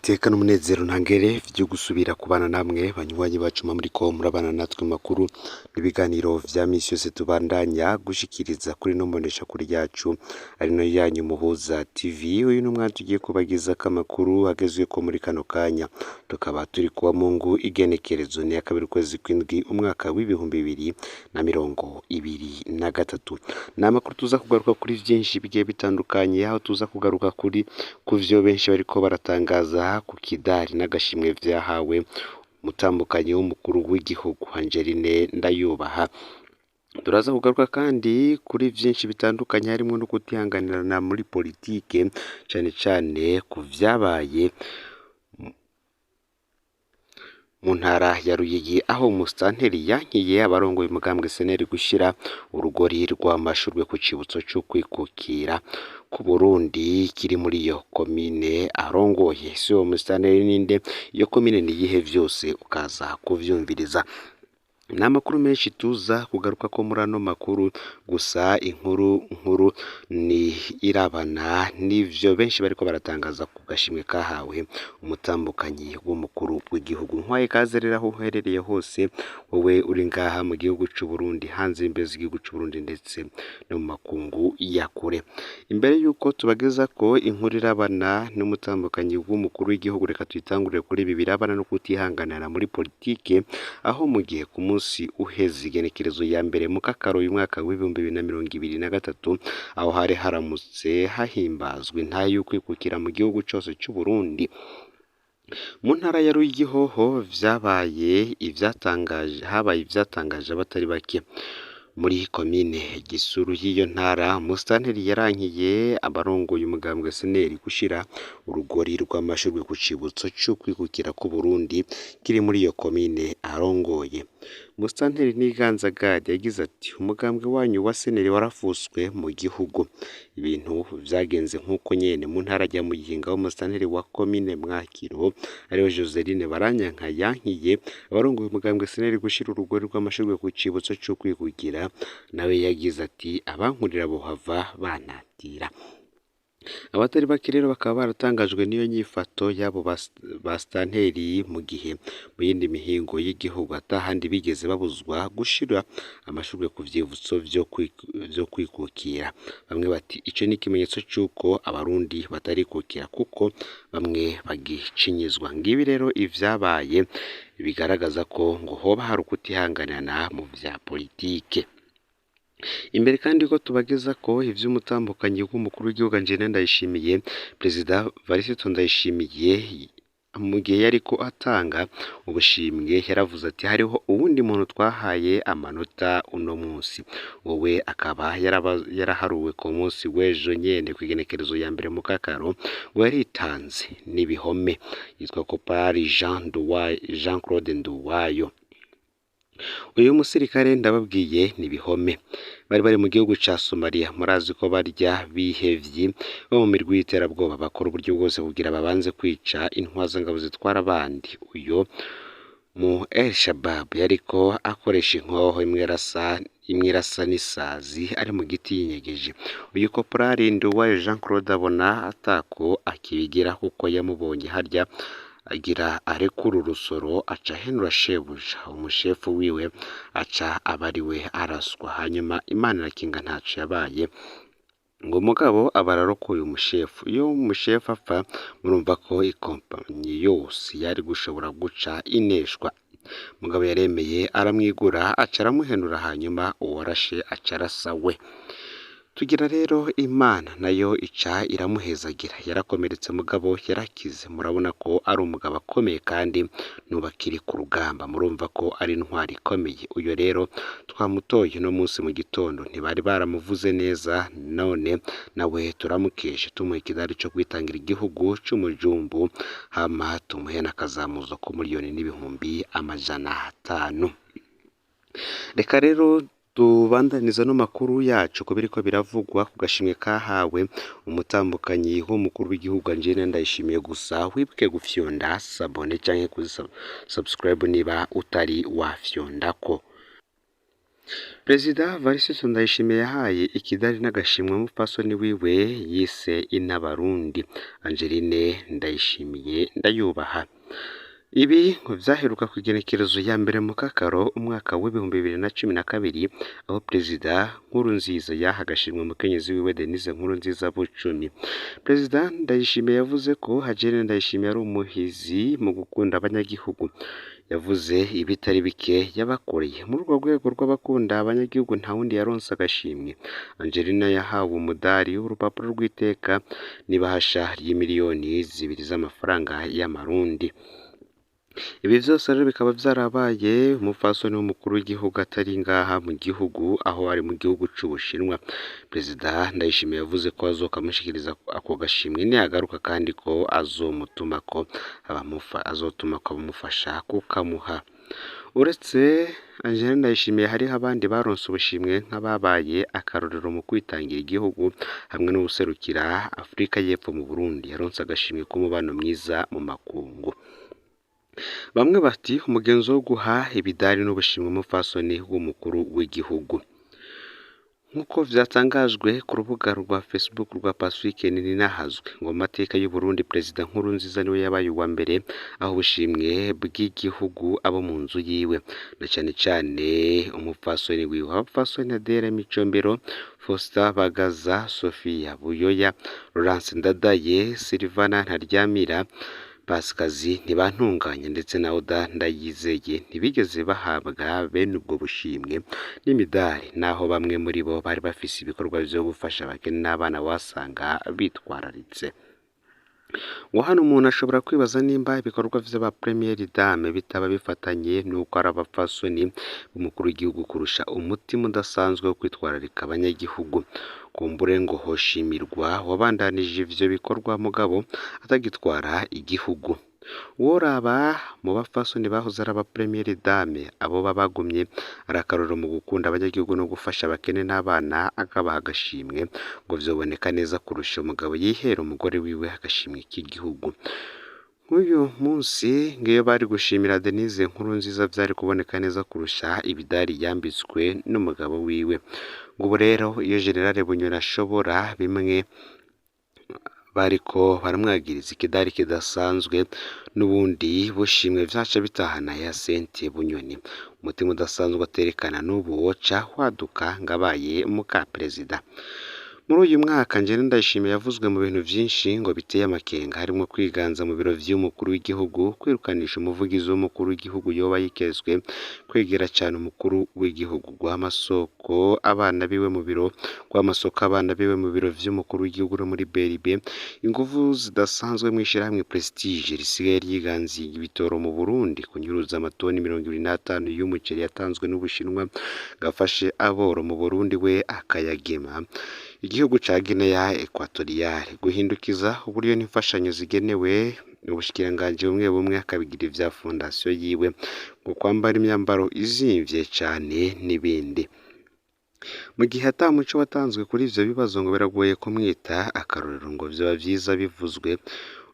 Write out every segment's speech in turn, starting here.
Niteka n'umunezero ntangere vyo gusubira kubana namwe banywanyi bacu muriko murabana natwe mu makuru n'ibiganiro vya misi yose tubandanya gushikiriza kuri ino mboneshakure yacu ari nayo yanyu Muhuza TV. Uyu n'umwanya tugiye kubagezako amakuru agezweko muri kano kanya, tukaba turi kuwa Mungu igenekerezo ni ya kabiri ukwezi kw'indwi umwaka w'2023. Ni amakuru tuza kugaruka kuri vyinshi bigiye bitandukanye, aho tuza kugaruka kuri kuvyo benshi bariko baratangaza ku kidari n'agashimwe vyahawe umutambukanyi w'umukuru w'igihugu Angeline Ndayubaha. Turaza kugaruka kandi kuri vyinshi bitandukanye harimwo no kutihanganirana muri politike cane cane ku vyabaye mu ntara ya Ruyigi, aho umusitanteri yankiye abarongoye umugambwe SNL gushira urugori rw'amashurwe ku cibutso c'ukwikukira k'Uburundi kiri muri iyo komine arongoye. Si uwo musitanteri ninde? Iyo komine niyihe? Vyose ukaza kuvyumviriza. Ni amakuru menshi tuza kugarukako muri ano makuru, gusa inkuru nkuru ni irabana n'ivyo benshi bariko baratangaza ku gashimwe kahawe umutambukanyi w'umukuru w'igihugu. Nkwaye ikaze rero aho uherereye hose, wowe uri ngaha mu gihugu c'Uburundi, hanze y'imbibe z'igihugu c'Uburundi ndetse no mu makungu ya kure. Imbere y'uko tubagezako inkuru irabana n'umutambukanyi w'umukuru w'igihugu, reka tuyitangurire kuri ibi birabana no kutihanganira muri politike, aho mu gihe ku munsi uheze igenekerezo ya mbere mu kakaro uyu mwaka w'2023, aho hari haramutse hahimbazwa intahe y'ukwikukira mu gihugu cose c'Uburundi. Mu ntara ya Ruyigi hoho vyabaye ivyatangaje, habaye ivyatangaje abatari bake. Muri komine Gisuru y'iyo ntara, umusitanteri yarankiye abarongoye umugambwe SNL gushira urugori rw'amashurwe ku cibutso c'ukwikukira k'Uburundi kiri muri iyo komine arongoye. Umusitanteri Niganza Gad yagize ati: "Umugambwe wanyu wa SNL warafuswe mu gihugu." Ibintu vyagenze nk'uko nyene mu ntara ya Muyinga, aho umusitanteri wa komine Mwakiro ariwe Joseline Baranyanka yankiye abarongoye umugambwe SNL gushira urugori rw'amashurwe ku cibutso c'ukwikukira, nawe yagize ati: "Abankurira bohava banatira." Abatari bake rero bakaba baratangajwe n'iyo nyifato y'abo basitanteri, mu gihe mu yindi mihingo y'igihugu atahandi bigeze babuzwa gushira amashurwe ku vyibutso vyo kwikukira. Bamwe bati: "Ico ni ikimenyetso c'uko abarundi batarikukira kuko bamwe bagicinyizwa." Ngibi rero ivyabaye bigaragaza ko ngo hoba hari ukutihanganirana mu vya politike. Imbere kandi ko tubagezako ivy'umutambukanyi w'umukuru w'igihugu Angeline Ndayishimiye, Perezida Varisito Ndayishimiye, mu gihe yariko atanga ubushimwe yaravuze ati: "Hariho uwundi muntu twahaye amanota uno munsi." Wowe akaba yaraharuwe ku munsi w'ejo nyene kw'igenekerezo ya mbere mu kakaro, ngo yaritanze n'ibihome. Yitwa Kopari Jean Claude Nduwayo. Uyu musirikare ndababwiye ni bihome. Bari bari mu gihugu ca Somalia, murazi ko barya bihevyi bo mu mirwi y'iterabwoba bakora uburyo bwose kugira babanze kwica intwazangabo zitwara abandi. Uyo mu El Shabab yariko akoresha inkoho imwe irasa n'isazi ari mu giti yinyegeje. Uyu Koporari Nduwayo Jean Claude abona atako akibigira kuko yamubonye harya agira arekura urusoro aca ahenura shebuja, umushefu wiwe aca aba ariwe araswa. Hanyuma Imana irakinga ntaco yabaye, ngo mugabo aba ararokoye umushefu. Iyo umushefu apfa murumva ko ikompanyi yose yari gushobora guca ineshwa. Mugabo yaremeye aramwigura aca aramuhenura, hanyuma uwarashe aca arasa we. Tugira rero Imana nayo ica iramuhezagira, yarakomeretse mugabo yarakize. Murabona ko ari umugabo akomeye kandi n'ubu akiri ku rugamba, murumva ko ari intwari ikomeye. Uyo rero twamutoye uno munsi mu gitondo, ntibari baramuvuze neza, none nawe turamukeje tumuha ikidari co kwitangira igihugu c'umujumbu, hama tumuhe n'akazamuzo ku miliyoni n'ibihumbi 500. Reka rero tubandaniza no makuru yacu ku biriko biravugwa ku gashimwe kahawe umutambukanyi w'umukuru w'igihugu Angeline Ndayishimiye. Gusa wibuke gufyonda sabone canke kuri subscribe niba utari wafyondako. Perezida Evariste Ndayishimiye yahaye ikidari n'agashimwe umupfasoni wiwe yise Inabarundi Angeline Ndayishimiye Ndayubaha. Ibi ngo vyaheruka kw'igenekerezo ya mbere mu Kakaro umwaka w'2012, aho Perezida Nkurunziza yaha agashimwe umukenyezi wiwe Denise Nkurunziza Bucumi. Perezida Ndayishimiye yavuze ko Angeline Ndayishimiye ari umuhizi mu gukunda abanyagihugu. Yavuze ibitari bike yabakoreye. Muri urwo rwego rw'abakunda abanyagihugu nta wundi yaronse agashimwe. Angelina yahawe umudari, urupapuro rw'iteka n'ibahasha ry'imiliyoni 2 z'amafaranga y'amarundi. Ibi vyose rero bikaba vyarabaye umupfasoni w'umukuru w'igihugu atari ngaha mu gihugu, aho ari mu gihugu c'Ubushinwa. Perezida Ndayishimiye yavuze ko azokamushikiriza ako gashimwe niyagaruka, kandi ko azomutumako azotumako abamufasha kukamuha. Uretse Angeline Ndayishimiye hariho abandi baronse ubushimwe nk'ababaye akarorero mu kwitangira igihugu, hamwe n'uwuserukira Afrika y'Epfo mu Burundi yaronse agashimwe k'umubano mwiza mu makungu. Bamwe bati umugenzo wo guha ibidari n'ubushimwe umupfasoni w'umukuru w'igihugu. Nk'uko vyatangajwe ku rubuga rwa Facebook rwa Pacifique Nininahazwe, ngo mu mateka y'u Burundi Perezida Nkurunziza niwe yabaye uwa mbere aho ubushimwe bw'igihugu abo mu nzu yiwe, na cane cane umupfasoni wiwe. Abapfasoni Adele Micombero, Faustin Bagaza, Sophia Buyoya, Laurence Ndadaye, Sylvana Ntaryamira, Pasikazi Ntibantunganya ndetse na Oda Ndayizeye ntibigeze bahabwa bene ubwo bushimwe n'imidari, naho bamwe muri bo bari bafise ibikorwa vyo gufasha abakene n'abana wasanga bitwararitse. Ngo hano umuntu ashobora kwibaza nimba ibikorwa vy'aba Première Dame bitaba bifatanye n'uko ari abapfasoni b'umukuru w'igihugu kurusha umutima udasanzwe wo kwitwararika abanyagihugu. Kumbure ngo hoshimirwa wabandanije ivyo bikorwa mugabo atagitwara igihugu. Woraba mu bapfasoni bahoze ari aba Première Dame, abo bagumye ari akarorero mu gukunda abanyagihugu no gufasha abakene n'abana akabaha agashimwe, ngo vyoboneka neza kurusha umugabo yihera umugore wiwe agashimwe k'igihugu. Nk'uyu munsi ngiyo bari gushimira Denise Nkurunziza vyari kuboneka neza kurusha ibidari yambitswe n'umugabo wiwe. Ngo ubu rero iyo General Bunyoni ashobora bimwe bariko baramwagiriza ikidari kidasanzwe n'ubundi bushimwe vyaca bitahana ya Sente Bunyoni. Umutima udasanzwe aterekana n'ubu woca waduka ngabaye muka perezida. Muri uyu mwaka Angeline Ndayishimiye yavuzwe mu bintu vyinshi ngo biteye amakenga, harimwo kwiganza mu biro vy'umukuru w'igihugu, kwirukanisha umuvugizi w'umukuru w'igihugu yoba yikezwe, kwegera cane umukuru w'igihugu, guha amasoko abana biwe mu biro, guha amasoko abana biwe mu biro vy'umukuru w'igihugu no muri BRB, inguvu zidasanzwe mw'ishirahamwe Prestige risigaye ryiganziye ibitoro mu Burundi, kunyuruza amatoni 25 y'umuceri yatanzwe n'Ubushinwa gafashe aboro mu Burundi we akayagema igihugu ca Guinea Equatoriale, guhindukiza uburyo n'imfashanyo zigenewe ubushikiranganji bumwe bumwe akabigira ivya fondasiyo yiwe, ngo kwambara imyambaro izimvye cane n'ibindi. Mu gihe ata muco watanzwe kuri ivyo bibazo ngo biragoye kumwita akarorero, ngo vyoba vyiza bivuzwe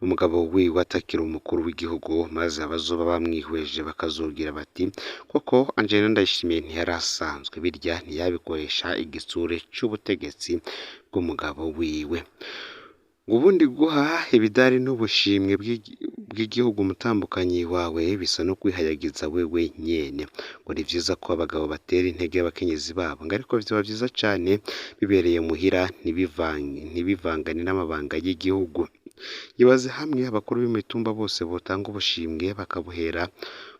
umugabo wiwe atakiri umukuru w'igihugu, maze abazoba bamwihweje bakazogira bati koko Angelina Ndayishimiye ntiyari asanzwe, birya ntiyabikoresha igitsure c'ubutegetsi bw'umugabo wiwe. Ngo ubundi guha ibidari n'ubushimwe bw'igihugu umutambukanyi wawe bisa no kwihayagiza wewe nyene. Ngo ni vyiza ko abagabo batera intege abakenyezi babo, ngo ariko vyoba vyiza cane bibereye muhira ntibivangane n'amabanga y'igihugu. Ibaze hamwe abakuru b'imitumba bose botanga ubushimwe bakabuhera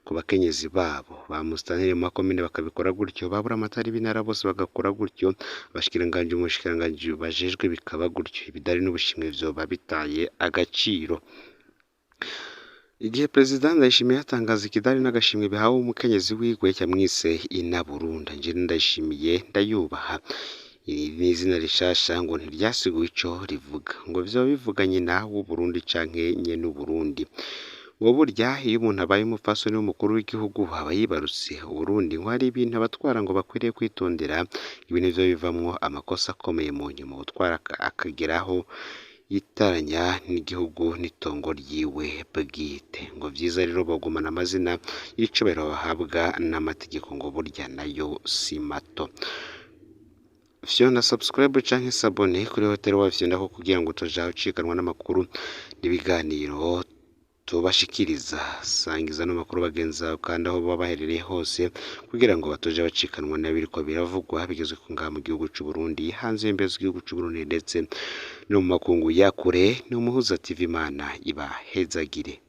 ku bakenyezi babo, ba musitanteri mu makomine bakabikora gutyo, babura amatari b'intara bose bagakora gutyo, abashikiranganji mu bushikiranganji bajejwe bikaba gutyo, ibidari n'ubushimwe vyoba bitaye agaciro. Igihe Perezida Ndayishimiye yatangaza ikidari n'agashimwe bihawe umukenyezi wiwe yamwise Inaburunda. Angeline Ndayishimiye Ndayubaha. Iri ni izina rishasha ngo ntiryasiguye ico rivuga, ngo vyoba bivuga nyina w'Uburundi canke nyene Uburundi. Ngo burya iyo umuntu abaye umupfasoni w'umukuru w'igihugu aba yibarutse Uburundi, ngo hari ibintu abatwara ngo bakwiriye kwitondera, ibi nivyo bivamwo amakosa akomeye mu nyuma utwara akageraho yitaranya n'igihugu n'itongo ryiwe bwite. Ngo vyiza rero bogumana amazina y'icubahiro bahabwa n'amategeko, ngo burya nayo si mato. Fyonda subscribe canke s'abonner kuri Hotel Wafyondako kugira ngo utaja ucikanwa n'amakuru n'ibiganiro tubashikiriza. Sangiza ano makuru bagenzi bawe kandi aho baba baherereye hose kugira ngo batoje bacikanwa n'ibiriko biravugwa bigezwe ngaha mu gihugu c'u Burundi, hanze y'imbibe z'igihugu c'u Burundi ndetse no mu makungu ya kure. Ni Umuhuza TV, Imana ibahezagire.